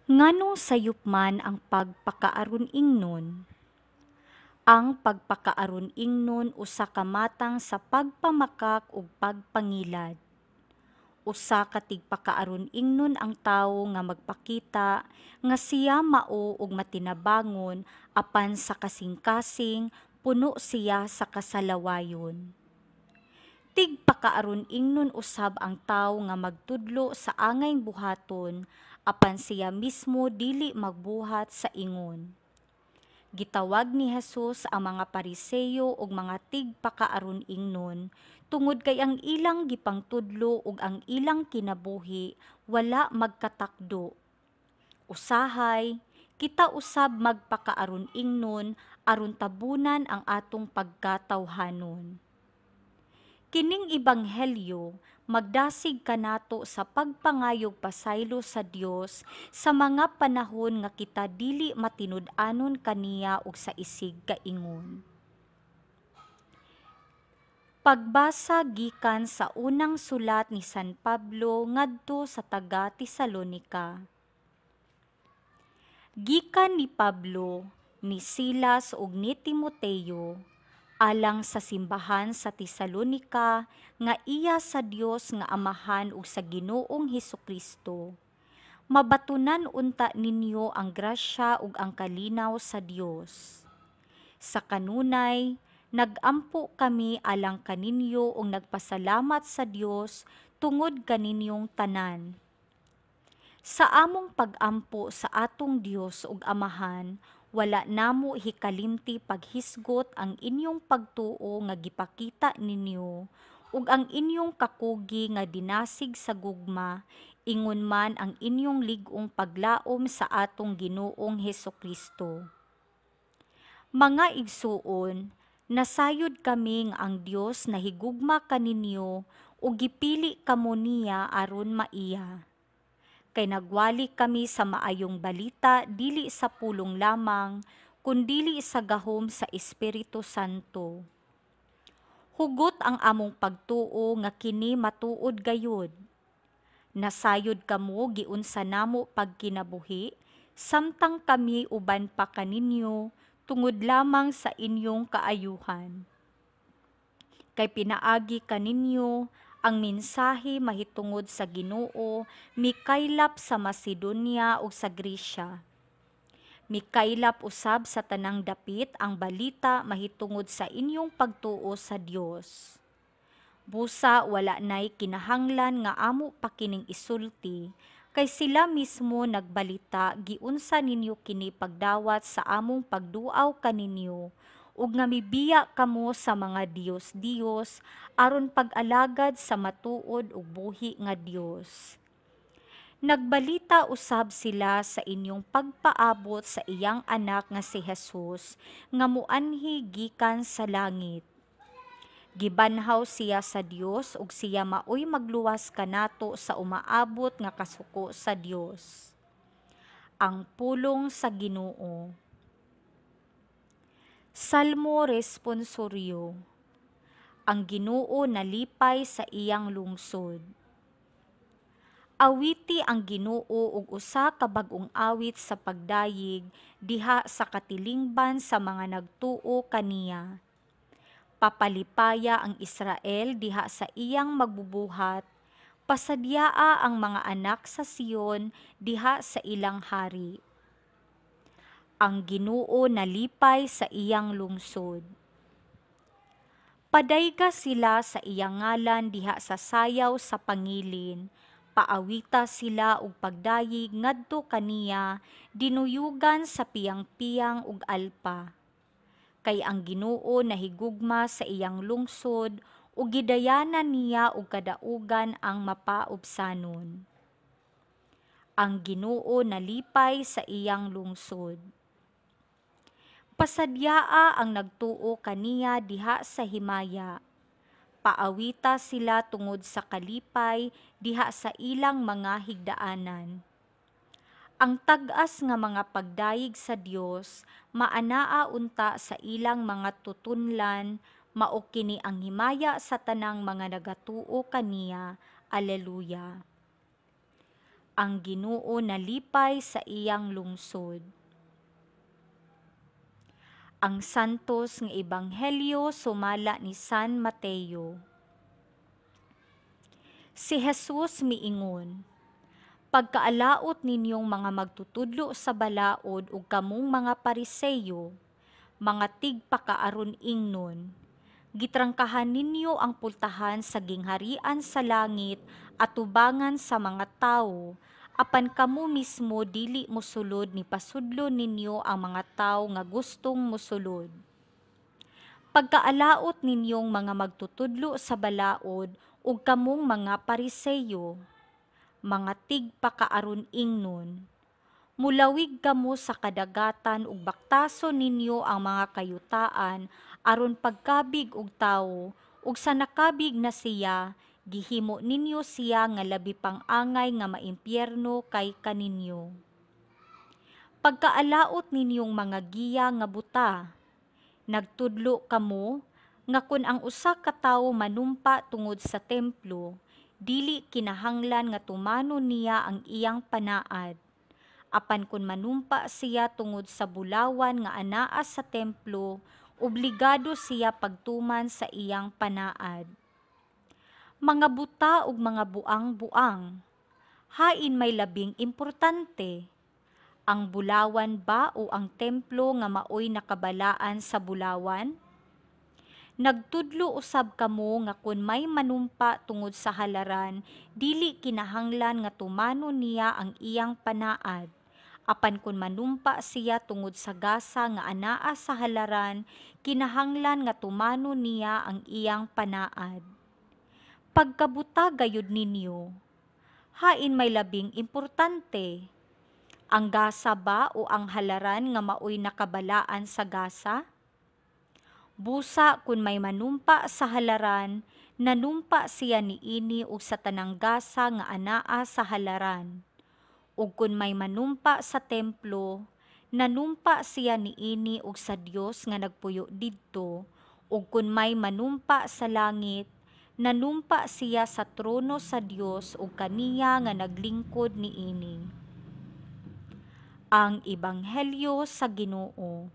Nganong sayop man ang pagpakaaron-ingnon? Ang pagpakaaron-ingnon usa ka matang sa pagpamakak ug pagpangilad. Usa ka tigpakaaron-ingnon ang tawo nga magpakita nga siya mao ug matinabangon apan sa kasingkasing puno siya sa kasalawayon. Tigpakaaron-ingnon usab ang tawo nga magtudlo sa angay buhaton apan siya mismo dili magbuhat sa ingon. Gitawag ni Jesus ang mga Pariseo ug mga tigpakaaron-ingnon tungod kay ang ilang gipangtudlo ug ang ilang kinabuhi wala magkatakdo. Usahay, kita usab magpakaaron-ingnon aron tabunan ang atong pagkatawhanon. Kining ebanghelyo magdasig kanato sa pagpangayog pasaylo sa Dios sa mga panahon nga kita dili matinud-anon kaniya ug sa isig kaingon. Pagbasa gikan sa unang sulat ni San Pablo ngadto sa taga Tesalonika. Gikan ni Pablo, ni Silas ug ni Timoteo alang sa simbahan sa Tesalonika nga iya sa Dios nga Amahan ug sa Ginoong Hesukristo. Mabatunan unta ninyo ang grasya ug ang kalinaw sa Dios. Sa kanunay, nag-ampo kami alang kaninyo ug nagpasalamat sa Dios tungod kaninyong tanan. Sa among pag-ampo sa atong Dios ug Amahan, wala namo hikalimti paghisgot ang inyong pagtuo nga gipakita ninyo ug ang inyong kakugi nga dinasig sa gugma, ingon man ang inyong lig-ong paglaom sa atong Ginoong Hesukristo. Mga igsuon, nasayod kami nga ang Dios nahigugma kaninyo ug gipili kamo niya aron maiya. Kay nagwali kami sa maayong balita dili sa pulong lamang, kundili sa gahom sa Espiritu Santo. Hugot ang among pagtuo nga kini matuod gayud. Nasayod kamo giunsa namo pagkinabuhi samtang kami uban pa kaninyo tungod lamang sa inyong kaayuhan. Kay pinaagi kaninyo ang mensahe mahitungod sa Ginoo mikaylap sa Macedonia ug sa Grecia. Mikaylap usab sa tanang dapit ang balita mahitungod sa inyong pagtuo sa Dios. Busa wala nay kinahanglan nga amo pa kining isulti, kay sila mismo nagbalita giunsa ninyo kini pagdawat sa among pagduaw kaninyo ug nga mibiya kamo sa mga diyos-diyos aron pag-alagad sa matuod ug buhi nga Dios. Nagbalita usab sila sa inyong pagpaabot sa iyang anak nga si Jesus nga muanhi gikan sa langit. Gibanhaw siya sa Dios ug siya maoy magluwas kanato sa umaabot nga kasuko sa Dios. Ang pulong sa Ginoo. Salmo Responsoryo. Ang Ginoo nalipay sa iyang lungsod. Awiti ang Ginoo og usa ka bag-ong awit sa pagdayeg diha sa katilingban sa mga nagtuo kaniya. Papalipaya ang Israel diha sa iyang magbubuhat, pasadyaa ang mga anak sa Sion diha sa ilang hari. Ang Ginoo nalipay sa iyang lungsod. Padayga sila sa iyang ngalan diha sa sayaw sa pangilin, paawita sila og pagdayeg ngadto kaniya dinuyugan sa piyang-piyang ug alpa. Kay ang Ginoo nahigugma sa iyang lungsod ug gidayanan niya og kadaugan ang mapaubsanon. Ang Ginoo nalipay sa iyang lungsod. Pasadyaa ang nagtuo kaniya diha sa himaya. Paawita sila tungod sa kalipay diha sa ilang mga higdaanan. Ang tag-as nga mga pagdayeg sa Dios maanaa unta sa ilang mga tutunlan, mao kini ang himaya sa tanang mga nagatuo kaniya. Aleluya. Ang Ginoo nalipay sa iyang lungsod. Ang Santos nga Ebanghelyo sumala ni San Mateo. Si Jesus miingon, "Pagkaalaot ninyong mga magtutudlo sa balaod ug kamong mga Pariseyo, mga tigpakaaron ingnon. Gitrangkahan ninyo ang pultahan sa gingharian sa langit atubangan sa mga tawo, apan kamo mismo dili mosulod ni pasudlo ninyo ang mga tawo nga gustong mosulod. Pagkaalaot ninyong mga magtutudlo sa balaod ug kamong mga Pariseyo, mga tigpakaaron ingnon. Mulawig kamo sa kadagatan ug baktason ninyo ang mga kayutaan aron pagkabig og tawo, ug sa nakabig na siya, gihimo ninyo siya nga labi pang angay nga maimpyerno kay kaninyo. Pagkaalaot ninyong mga giya nga buta! Nagtudlo kamo nga kon ang usa ka tawo manumpa tungod sa templo, dili kinahanglan nga tumanon niya ang iyang panaad. Apan kon manumpa siya tungod sa bulawan nga anaa sa templo, obligado siya pagtuman sa iyang panaad. Mga buta ug mga buang-buang! Hain may labing importante? Ang bulawan ba o ang templo nga maoy nakabalaan sa bulawan? Nagtudlo usab kamo nga kon may manumpa tungod sa halaran, dili kinahanglan nga tumanon niya ang iyang panaad. Apan kon manumpa siya tungod sa gasa nga anaa sa halaran, kinahanglan nga tumanon niya ang iyang panaad. Pagkabuta gayud ninyo! Hain may labing importante? Ang gasa ba o ang halaran nga maoy nakabalaan sa gasa? Busa kun may manumpa sa halaran, nanumpa siya niini ug sa tanang gasa nga anaa sa halaran. Ug kun may manumpa sa templo, nanumpa siya niini ug sa Dios nga nagpuyo didto. Ug kun may manumpa sa langit, nanumpa siya sa trono sa Dios ug kaniya nga naglingkod niini." Ang Ebanghelyo sa Ginoo.